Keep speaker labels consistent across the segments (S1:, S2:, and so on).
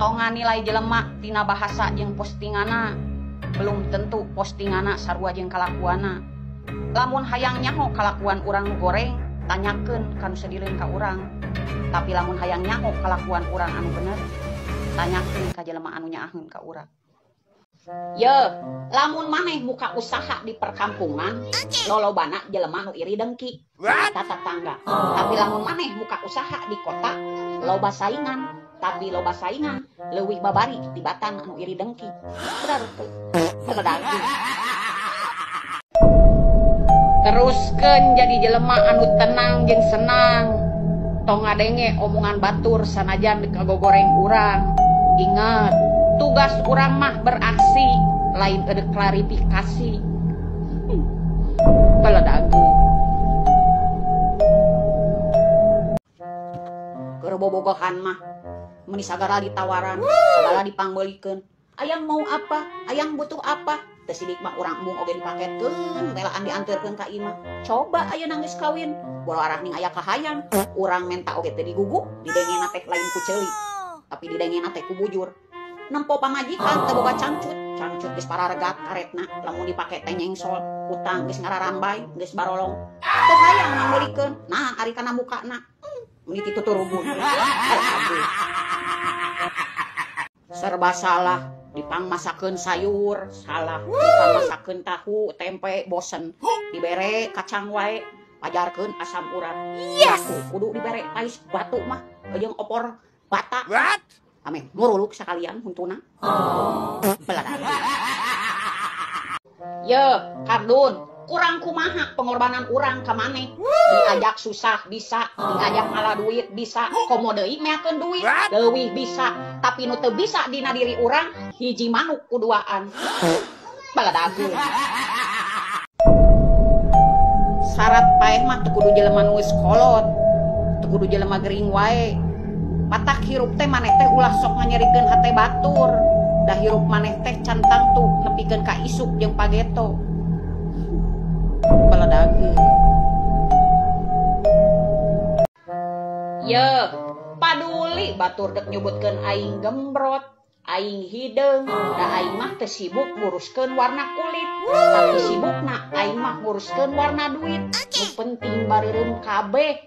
S1: Tong nilai jelema tina bahasa jeung postingana, belum tentu postingana sarua jeung kalakuana. Lamun hayang nyaho kalakuan urang nu goreng, tanyakeun ka nu sadileun ka urang. Tapi lamun hayang nyaho kalakuan urang anu bener, tanyakeun ka jelema anu nyaaheun ka urang. Ye, lamun maneh muka usaha di perkampungan, lolobana jelema nu iri dengki, eta tetangga. Tapi lamun maneh muka usaha di kota, loba saingan. Tapi loba saingan leuwih babari tibatan anu iri dengki. Bener teu? Bener. Teruskeun jadi jelema anu tenang jeung senang. Tong ngadenge omongan batur sanajan kagogoreng urang. Ingat, tugas urang mah beraksi, lain ada klarifikasi. Beledagu. Keur bobogohan mah meni sagala ditawaran, sagala dipangbeulikeun. Ayang mau apa? Ayang butuh apa? Teu sidik mah urang embung oge dipaketkeun, relaan dianterkeun ka imah. Coba ayeuna geus kawin, boro arah ning aya kahayang, urang menta oge teu digugu, didengena teh lain ku ceuli, tapi didengena teh ku bujur. Nempo pamajikan teu boga cangcut, cangcut geus pararegat karetna, lamun dipake teh nyengsol, utang geus ngararambai, geus barolong. Teu hayang mangbeulikeun, nah ari kana mukana. Meni tituturubun. Serba salah, dipangmasakeun sayur, salah, dipangmasakeun tahu, tempe, bosen, dibere kacang wae, pajarkeun asam urat.
S2: Yes.
S1: Kudu dibere pais batu mah, jeung opor bata.
S2: What?
S1: Ameh muruluk sakalian huntuna. Beladag. Ye, kardun, kurang kumaha pengorbanan urang ka maneh. Diajak susah bisa, diajak ngalah duit bisa, komo deui meakeun duit leuwih bisa, tapi nu teu bisa dina diri urang hiji manuk kuduaan. Baladagu. Syarat paeh mah teu kudu jelema nu geus kolot, teu kudu jelema gering wae. Matak hirup teh maneh teh ulah sok nganyerikeun hate batur. Da hirup maneh teh can tangtu nepikeun ka isuk jeung pageto. Baladagu. Ye, paduli batur dek nyebutkeun aing gembrot, aing hideung, da aing mah teu sibuk nguruskeun warna kulit, tapi sibukna aing mah nguruskeun warna duit. Nu penting bareureum kabeh.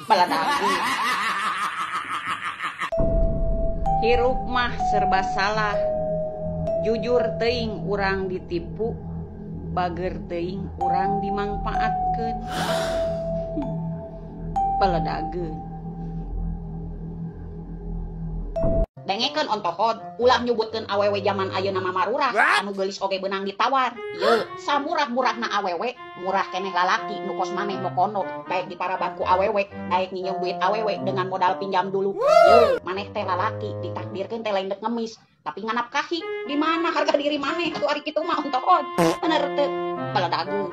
S1: Baladagu. Hirup mah serba salah. Jujur teuing urang ditipu, bager teuing urang dimangpaatkeun. Beledageun. Dengekeun ontohod, ulah nyebutkeun awewe jaman ayeuna mah marurah, anu geulis oge beunang ditawar. Ye, samurah-murahna awewe, murah keneh lalaki nu kos maneh nu kono, daek diparaban ku awewe, daek nginjem duit awewe dengan modal pinjam dulu. Ye, maneh teh lalaki ditakdirkeun teh lain dek ngemis, tapi nganapkahi. Di mana harga diri maneh tuh ari kitu mah ontohod. Bener teu? Beledageun.